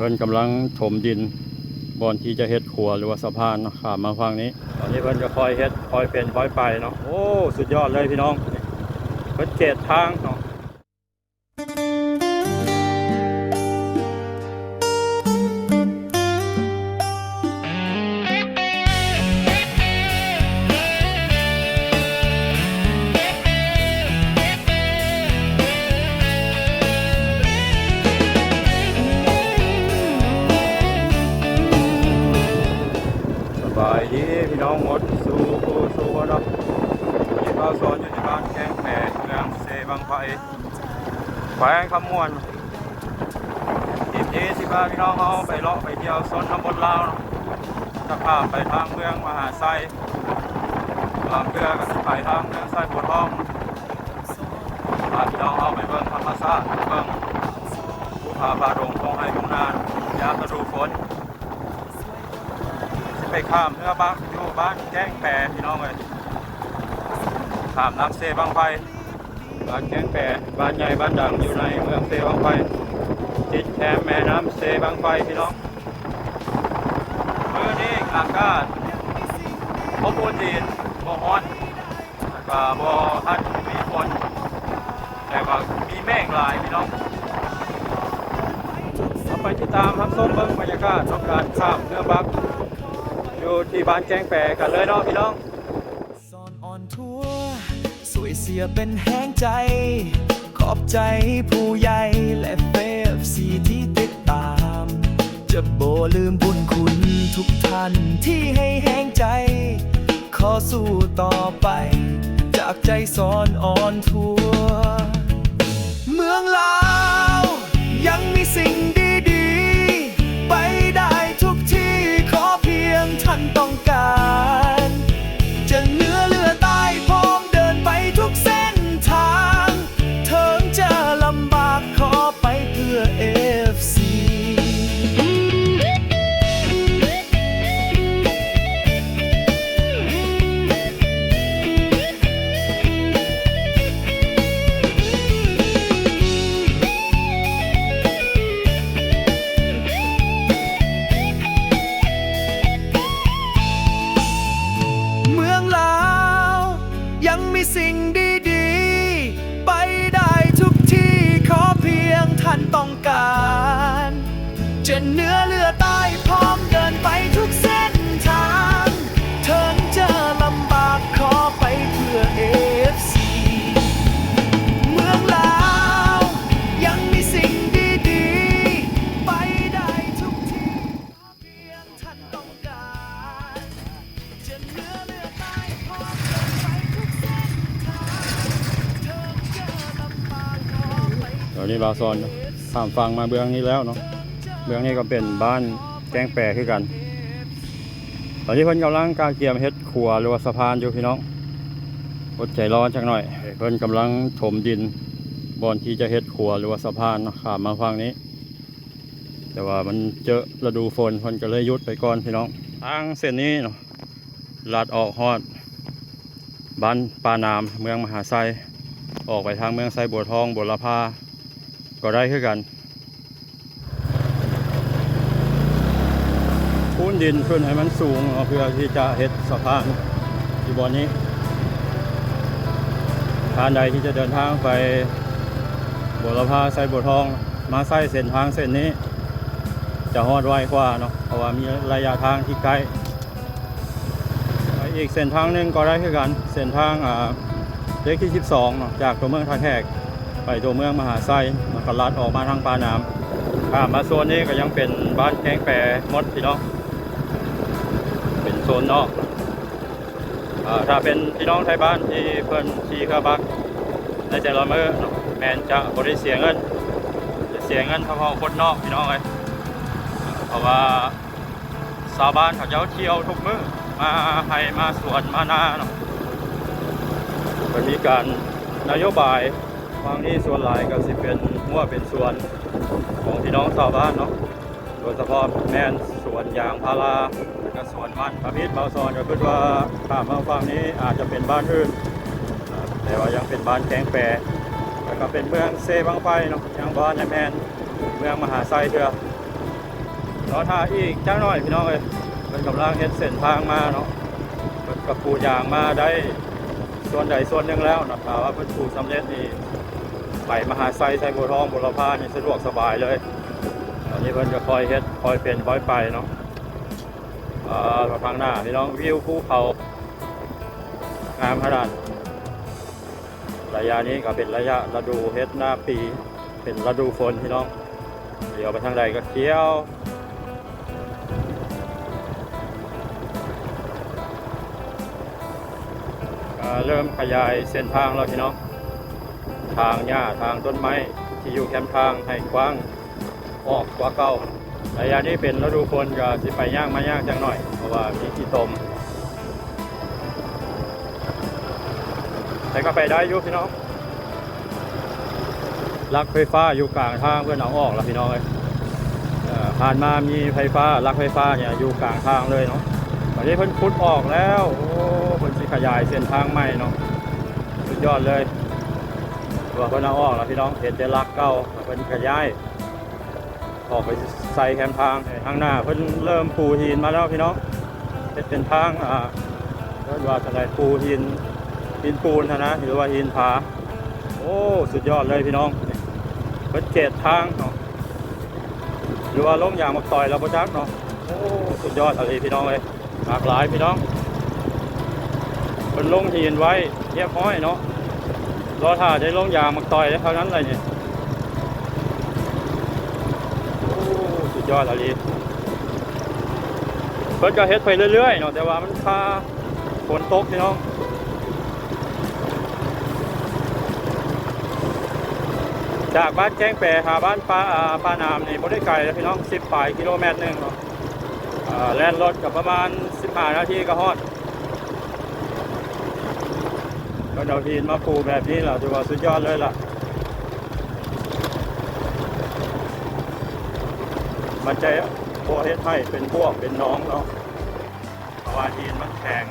พิ่นກຳລັງຖົມດິນບ່ອນທີ່ຈະເຮັດຂົວ ຫຼືວ່າສະພານເນາະ ຂ້າມມາຝັ່ງນີ້. ຕອນນີ້ເພິ່ນກໍຄ່ອຍເຮັດ ຄ່ອຍເປັນຄ່ອຍໄປເນາະ. ໂອ້ ສຸດຍອດເລີຍພີ່ນ້ອງ ເພິ່ນເກດທາງເນາະ. ສະບາຍດີພີ່ນ້ອງໝົດສູ່ຜູ້ສູ່ຄົນເນາະ. ມື້ນີ້ບ່າວສອນຢູ່ທີ່ບ້ານແກ້ງແປ ເມືອງເຊບັ້ງໄຟ ແຂວງຄຳມ່ວນ. ຄລິບນີ້ຊິພາພີ່ນ້ອງເຮົາໄປເລາະໄປທ່ຽວຊົນນະບົດລາວເນາະ ຈະຂ້າມໄປທາງເມືອງມະຫາໄຊ ບາງເທື່ອກໍຊິໄປທາງເມືອງໄຊບົວທອງ ພາພີ່ນ້ອງເຮົາໄປເບິ່ງທຳມະຊາດ ໄປເບິ່ງພູຜາປ່າດົງ ທົ່ງໄຮ່ທົ່ງນາ ຍາມລະດູຝົນ. ຊິໄປຂ້າມເຮືອບັກຢູ່ບ້ານແກ້ງແປ ພີ່ນ້ອງເອີຍ ຂ້າມນ້ຳເຊບັ້ງໄຟ. ບ້ານແກ້ງແປ ບ້ານໃຫຍ່ບ້ານດັງຢູ່ໃນເມືອງເຊບັ້ງໄຟ ຕິດແຄມແມ່ນ້ຳເຊບັ້ງໄຟ ພີ່ນ້ອງ. ມື້ນີ້ອາກາດອົບອຸ່ນດີ ບໍ່ຮ້ອນ ແຕ່ວ່າບໍ່ທັນມີຝົນ ແຕ່ວ່າມີເມກຫຼາຍພີ່ນ້ອງ. ເຮົາໄປຕິດຕາມຮັບຊົມເບິ່ງບັນຍາກາດຂອງການຂ້າມເຮືອບັກ ຢູ່ທີ່ບ້ານແກ້ງແປກັນເລີຍເນາະພີ່ນ້ອງ. ສອນອອນທົວ ຊ່ວຍເຊຍເປັນແຮງໃຈ ຂອບໃຈຜູ້ໃຫຍ່ ແລະ ເອັຟຊີ ທີ່ຕິດຕາມ ຈະບໍ່ລືມບຸນຄຸນທຸກທ່ານທີ່ໃຫ້ແຮງໃຈ ຂໍສູ້ຕໍ່ໄປ ຈາກໃຈສອນອອນທົວ. ເມືອງລາວຍັງມີສິ່ງດີໆ ໄປໄດ້ທຸກທີ່ ຂໍພຽງທ່ານຕ້ອງການ ຈະເໜືອເຫຼືອໃຕ້ ພ້ອມເດີນໄປທຸກເສັ້ນທາງ ເຖິງຈະລຳບາກ ຂໍໄປເພື່ອເອັຟຊີ. ເມືອງລາວຍັງມີສິ່ງດີໆ ໄປໄດ້ທຸກທີ່ ຂໍພຽງທ່ານຕ້ອງການ ຈະເໜືອເຫຼືອໃຕ້ ພ້ອມເດີນໄປທຸກເສັ້ນທາງ ເຖິງຈະລຳບາກ ຂໍໄປເພື່ອເອັຟຊີ. ເມືອງລາວຍັງມີສິ່ງດີໆ ໄປໄດ້ທຸກທີ່ ພຽງທ່ານຕ້ອງການ ຈະເໜືອເຫຼືອໃຕ້ ພ້ອມເດີນໄປທຸກເສັ້ນທາງ ເຖິງຈະລຳບາກ ຂໍໄປ ຕອນນີ້ບ່າວສອນຂ້າມຝັ່ງມາເບື້ອງນີ້ແລ້ວເນາະ. ເບື້ອງນີ້ກໍເປັນບ້ານແກ້ງແປຄືກັນ. ຕອນນີ້ເພິ່ນກຳລັງກະກຽມເຮັດຂົວ ຫຼືວ່າສະພານຢູ່ພີ່ນ້ອງ. ອົດໃຈລໍຈັກໜ້ອຍ. ເພິ່ນກຳລັງຖົມດິນບ່ອນທີ່ຈະເຮັດຂົວ ຫຼືວ່າສະພານເນາະ ຂ້າມມາຝັ່ງນີ້. ແຕ່ວ່າມັນເຈີລະດູຝົນ ເພິ່ນກໍເລີຍຢຸດໄປກ່ອນພີ່ນ້ອງ. ທາງເສັ້ນນີ້ເນາະ ລັດອອກຮອດບ້ານປ່າໜາມ ເມືອງມະຫາໄຊ ອອກໄປທາງເມືອງໄຊບົວທອງ ບົວລະພາ ກໍໄດ້ຄືກັນ. ຄູນດິນຂຶ້ນໃຫ້ມັນສູງເນາະ ເພື່ອທີ່ຈະເຮັດສະພານຢູ່ບ່ອນນີ້. ທ່ານໃດທີ່ຈະເດີນທາງໄປບົວລະພາ ໄຊບົວທອງ ມາໃຊ້ເສັ້ນທາງເສັ້ນນີ້ ຈະຮອດໄວກວ່າເນາະ ເພາະວ່າມີໄລຍະທາງທີ່ໃກ້. ໄປອີກເສັ້ນທາງໜຶ່ງກໍໄດ້ຄືກັນ ເສັ້ນທາງ ອ່າ ເລກທີສິບສອງເນາະ ຈາກຕົວເມືອງທ່າແຂກໄປຕົວເມືອງມະຫາໄຊ ແລ້ວກໍລັດອອກມາທາງປ່າໜາມ. ຂ້າມມາໂຊນນີ້ກໍຍັງເປັນບ້ານແກ້ງແປໝົດພີ່ນ້ອງ ເປັນໂຊນນອກ. ເອີ ຖ້າເປັນພີ່ນ້ອງໄທບ້ານທີ່ເພິ່ນຂີ່ເຮືອບັກໃນແຕ່ລະມື້ເນາະ ແມ່ນຈະບໍ່ໄດ້ເສຍເງິນ ຈະເສຍເງິນສະເພາະຄົນນອກພີ່ນ້ອງເອີຍ ເພາະວ່າຊາວບ້ານເຂົາເຈົ້າທ່ຽວທຸກມື້ ມາໄຮ່ມາສວນມານາເນາະ. ເພິ່ນມີການນະໂຍບາຍ ຝັ່ງນີ້ສ່ວນຫຼາຍກໍຊິເປັນຮົ້ວເປັນສວນຂອງພີ່ນ້ອງຊາວບ້ານເນາະ ໂດຍສະເພາະແມ່ນສວນຢາງພາລາ ແລ້ວກໍສວນມັນທຳອິດ. ບ່າວສອນກໍຄິດວ່າຂ້າມມາຝັ່ງນີ້ອາດຈະເປັນບ້ານອື່ນ ແຕ່ວ່າຍັງເປັນບ້ານແກ້ງແປ ແລ້ວກໍເປັນເມືອງເຊບັ້ງໄຟເນາະ ຍັງບໍ່ທັນໄດ້ແມ່ນເມືອງມະຫາໄຊເທື່ອ. ລໍຖ້າອີກຈັກໜ້ອຍພີ່ນ້ອງເອີຍ, ເພິ່ນກຳລັງເຮັດເສັ້ນທາງມາເນາະ. ເພິ່ນກໍປູຢາງມາໄດ້ສ່ວນໃດສ່ວນໜຶ່ງແລ້ວເນາະ, ຖ້າວ່າເພິ່ນປູສຳເລັດນີ້ ໄປມະຫາໄຊ ໄຊບົວທອງ ບົວລະພານີ້ສະດວກສະບາຍເລີຍ. ຕອນນີ້ເພິ່ນກໍຄ່ອຍເຮັດ ຄ່ອຍເປັນຄ່ອຍໄປເນາະ. ເອີ ທາງໜ້າພີ່ນ້ອງ ວິວພູເຂົາງາມຂະໜາດ. ໄລຍະນີ້ກໍເປັນໄລຍະລະດູເຮັດນາປີ ເປັນລະດູຝົນພີ່ນ້ອງ. ຫຼຽວໄປທາງໃດກໍຂຽວ. ກໍເລີ່ມຂະຫຍາຍເສັ້ນທາງແລ້ວພີ່ນ້ອງ. ຖາງຫຍ້າ ຖາງຕົ້ນໄມ້ທີ່ຢູ່ແຄມທາງໃຫ້ກວ້າງ ອອກກວ່າເກົ່າ. ໄລຍະນີ້ເປັນລະດູຝົນ ກໍຊິໄປຍາກມາຍາກຈັກໜ້ອຍ ເພາະວ່າມີຂີ້ຕົມ, ແຕ່ກໍໄປໄດ້ຢູ່ພີ່ນ້ອງ. ຫຼັກໄຟຟ້າຢູ່ກາງທາງ ເພິ່ນເອົາອອກແລ້ວພີ່ນ້ອງເອີຍ. ເອີ ຜ່ານມາມີໄຟຟ້າ ຫຼັກໄຟຟ້ານີ້ຢູ່ກາງທາງເລີຍເນາະ, ຕອນນີ້ເພິ່ນຂຸດອອກແລ້ວ. ໂອ້ ເພິ່ນຊິຂະຫຍາຍເສັ້ນທາງໃໝ່ເນາະ, ສຸດຍອດເລີຍ. ເພາະວ່າເພິ່ນເອົາອອກແລ້ວພີ່ນ້ອງ, ເຫັນແຕ່ຫຼັກເກົ່າ ເພິ່ນຂະຫຍາຍ ອອກໄປໃສ່ແຄມທາງ. ທາງໜ້າເພິ່ນເລີ່ມປູຫີນມາແລ້ວພີ່ນ້ອງ, ເຮັດເປັນທາງ ອ່າ ເອີ້ນວ່າຈັ່ງໃດ ປູຫີນ ຫີນປູນຫັ້ນນະ ຫຼືວ່າຫີນຜາ. ໂອ້ ສຸດຍອດເລີຍພີ່ນ້ອງ, ເພິ່ນເກດທາງເນາະ ຫຼືວ່າລົງຢາງໝາກຕອຍແລ້ວບໍ່ຈັກເນາະ. ໂອ້ ສຸດຍອດອີ່ຫຼີພີ່ນ້ອງເອີຍ. ຫຼາກຫຼາຍພີ່ນ້ອງ, ເພິ່ນລົງຫີນໄວ້ຮຽບຮ້ອຍເນາະ, ລໍຖ້າໄດ້ລົງຢາງໝາກຕອຍເທົ່ານັ້ນແຫຼະນີ້. ໂອ້ ສຸດຍອດອີ່ຫຼີ. ເພິ່ນກໍເຮັດໄປເລື້ອຍໆເນາະ, ແຕ່ວ່າມັນຄາຝົນຕົກພີ່ນ້ອງ. ຈາກບ້ານແກ້ງແປຫາບ້ານປ່າ ອ່າ ປ່າໜາມນີ້ບໍ່ໄດ້ໄກເດ້ພີ່ນ້ອງ, ສິບປາຍກິໂລແມັດໜຶ່ງເນາະ. ອ່າ ແລ່ນລົດກໍປະມານສິບຫ້ານາທີກໍຮອດ. ເພິ່ນເອົາຫີນມາປູແບບນີ້ລະ ຖືວ່າສຸດຍອດເລີຍລະ. ມັນຈະບໍ່ເຮັດໃຫ້ເປັນບວກເປັນໜອງເນາະ, ເພາະວ່າຫີນມັນແຂງ.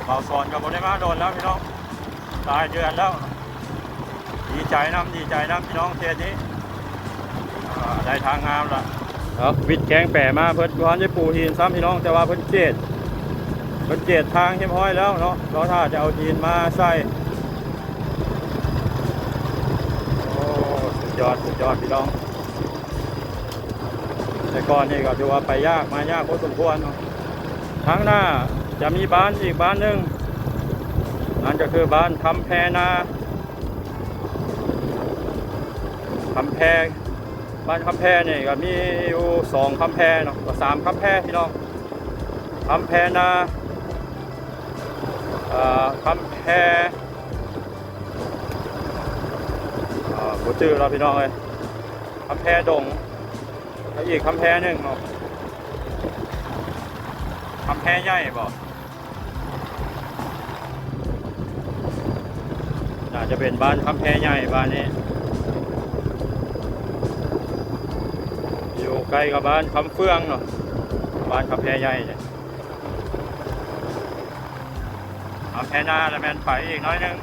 ບ່າວສອນກໍບໍ່ໄດ້ມາດົນແລ້ວພີ່ນ້ອງ, ຫຼາຍເດືອນແລ້ວ. ດີໃຈນຳ ດີໃຈນຳພີ່ນ້ອງເຂດນີ້ ອ່າ ໄດ້ທາງງາມລະ. ເອົາ ວິດແກ້ງແປມາ ເພິ່ນບໍ່ທັນໄດ້ປູຫີນຊ້ຳພີ່ນ້ອງ, ແຕ່ວ່າເພິ່ນເກດ ເພິ່ນເກດທາງຮຽບຮ້ອຍແລ້ວເນາະ, ລໍຖ້າຈະເອົາຫີນມາໃສ່. ໂອ້ ສຸດຍອດ ສຸດຍອດພີ່ນ້ອງ. ແຕ່ກ່ອນນີ້ກໍຖືວ່າໄປຍາກມາຍາກພໍສົມຄວນເນາະ. ທາງໜ້າຈະມີບ້ານອີກບ້ານໜຶ່ງ, ນັ້ນກໍຄືບ້ານຄຳແພນາ ຄຳແພ. ບ້ານຄຳແພນີ້ກໍມີຢູ່ສອງຄຳແພເນາະ, ກໍສາມຄຳແພພີ່ນ້ອງ. ຄຳແພນາ ເອີ ຄຳແພ ເອີ ບໍ່ຈື່ແລ້ວພີ່ນ້ອງເອີຍ. ຄຳແພດົງ ແລ້ວອີກຄຳແພໜຶ່ງເນາະ, ຄຳແພໃຫຍ່ບໍ? ໜ້າຈະເປັນບ້ານຄຳແພໃຫຍ່ບ້ານນີ້, ຢູ່ໃກ້ກັບບ້ານຄຳເຟືອງເນາະ, ບ້ານຄຳແພໃຫຍ່ນີ້. ຄຳແພນາລະແມ່ນໄປອີກໜ້ອຍໜຶ່ງ.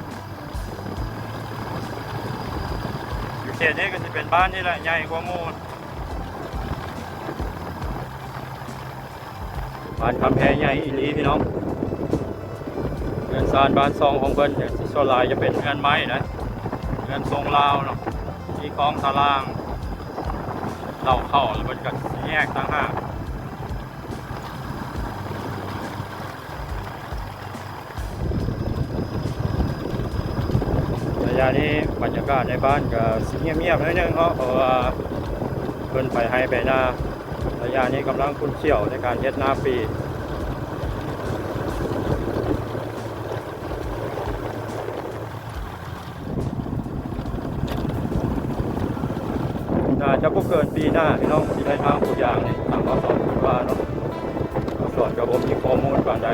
ຢູ່ເຂດນີ້ກໍຊິເປັນບ້ານນີ້ແຫຼະໃຫຍ່ກວ່າໝູ່. ບ້ານຄຳແພໃຫຍ່ອີ່ຫຼີພີ່ນ້ອງ. ເຮືອນຊານບ້ານຊ່ອງຂອງເພິ່ນນີ້ ສ່ວນຫຼາຍຈະເປັນເຮືອນໄມ້ນະ, ເຮືອນຊົງລາວເນາະ, ມີຄອງສະລາງ ເລົ້າເຂົ້າ ແລ້ວເພິ່ນກໍແຍກຕ່າງຫາກ. ໄລຍະນີ້ບັນຍາກາດໃນບ້ານກໍຊິງຽບໆໜ້ອຍໜຶ່ງເນາະ, ເພາະວ່າເພິ່ນໄປໄຮ່ໄປນາ. ໄລຍະນີ້ກຳລັງຂຸ້ນຂ້ຽວໃນການເຮັດນາປີ. ໜ້າຈະບໍ່ເກີນປີໜ້າພີ່ນ້ອງ ຊິໄດ້ທາງປູຢາງນີ້ ທາງ ບສ ເພິ່ນວ່າເນາະ. ບສ ກໍບໍ່ມີຂໍ້ມູນປານໃດ.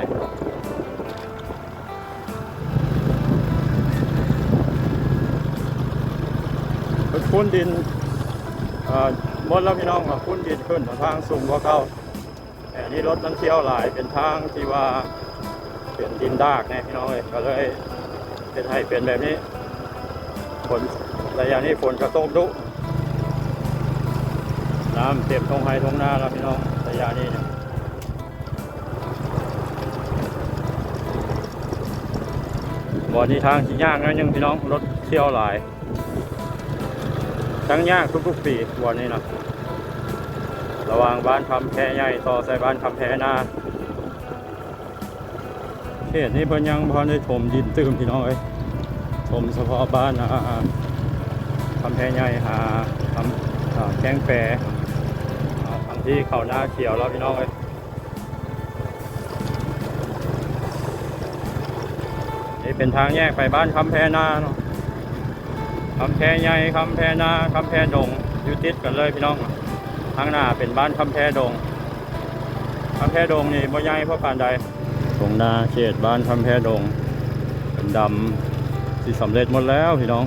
ເພິ່ນຂຸດດິນ ເອີ ໝົດແລ້ວພີ່ນ້ອງ, ຂຸດດິນຂຶ້ນທາງສູງກວ່າເກົ່າ. ແຖວນີ້ລົດມັນທ່ຽວຫຼາຍ ເປັນທາງທີ່ວ່າເປັນດິນດາກແດ່ພີ່ນ້ອງເອີຍ, ກໍເລີຍເຮັດໃຫ້ເປັນແບບນີ້. ຝົນ ໄລຍະນີ້ຝົນກໍຕົກດຸ. ນ້ຳເຕັມທົ່ງໄຮ່ທົ່ງນາແລ້ວພີ່ນ້ອງ ໄລຍະນີ້ນະ. ບ່ອນນີ້ທາງຊິຍາກໜ້ອຍໜຶ່ງພີ່ນ້ອງ ລົດຖ້ຽວຫຼາຍ. ຊ່າງຍາກທຸກໆປີບ່ອນນີ້ນະ ລະຫວ່າງບ້ານຄຳແພໃຫຍ່ຕໍ່ໃສ່ບ້ານຄຳແພນາ. ເຂດນີ້ເພິ່ນຍັງບໍ່ທັນໄດ້ຖົມດິນຕື່ມພີ່ນ້ອງເອີຍ ຖົມສະເພາະບ້ານ ອ່າ ຄຳແພໃຫຍ່ຫາ ຄຳ ອ່າ ແກ້ງແປ ອ່າ ທາງທີ່ເຂົ້ານາຂຽວແລ້ວພີ່ນ້ອງເອີຍ. ນີ້ເປັນທາງແຍກໄປບ້ານຄຳແພນາເນາະ ຄຳແພໃຫຍ່ ຄຳແພນາ ຄຳແພດົງ ຢູ່ຕິດກັນເລີຍພີ່ນ້ອງ. ທາງໜ້າເປັນບ້ານຄຳແພດົງ ຄຳແພດົງນີ້ບໍ່ໃຫຍ່ພໍປານໃດ. ທົ່ງນາເຂດບ້ານຄຳແພດົງເປັນດຳ ຊິສຳເລັດໝົດແລ້ວພີ່ນ້ອງ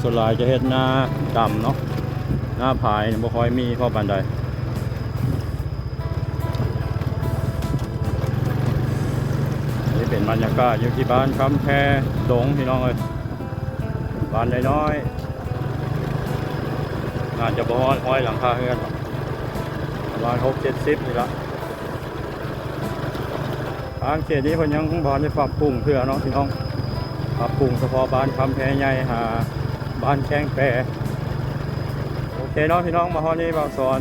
ສ່ວນຫຼາຍຈະເຮັດນາດຳເນາະ ນາພາຍບໍ່ຄ່ອຍມີພໍປານໃດ. ນີ້ເປັນບັນຍາກາດຢູ່ທີ່ບ້ານຄຳແພດົງພີ່ນ້ອງເອີຍ ບ້ານນ້ອຍໆ ໜ້າຈະບໍ່ຮອດຮ້ອຍຫຼັງຄາເຮືອນ ປະມານຫົກເຈັດສິບນີ້ລະ. ທາງເຂດນີ້ເພິ່ນຍັງບໍ່ທັນໄດ້ປັບປຸງເທື່ອເນາະພີ່ນ້ອງ ປັບປຸງສະເພາະບ້ານຄຳແພໃຫຍ່ຫາບ້ານແກ້ງແປ. ໂອເຄເນາະພີ່ນ້ອງ ມາຮອດນີ້ບ່າວສອນ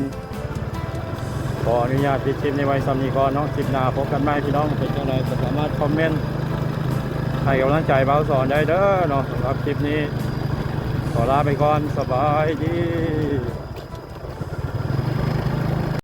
ຂໍອະນຸຍາດປິດຄລິບນີ້ໄວ້ສ່ຳນີ້ກ່ອນເນາະ ຄລິບໜ້າພົບກັນໃໝ່ພີ່ນ້ອງ ເປັນຈັ່ງໃດກໍສາມາດຄອມເມັນໃຫ້ກຳລັງໃຈບ່າວສອນໄດ້ເດີເນາະ. ສຳລັບຄລິບນີ້ຂໍລາໄປກ່ອນ ສະບາຍດີ.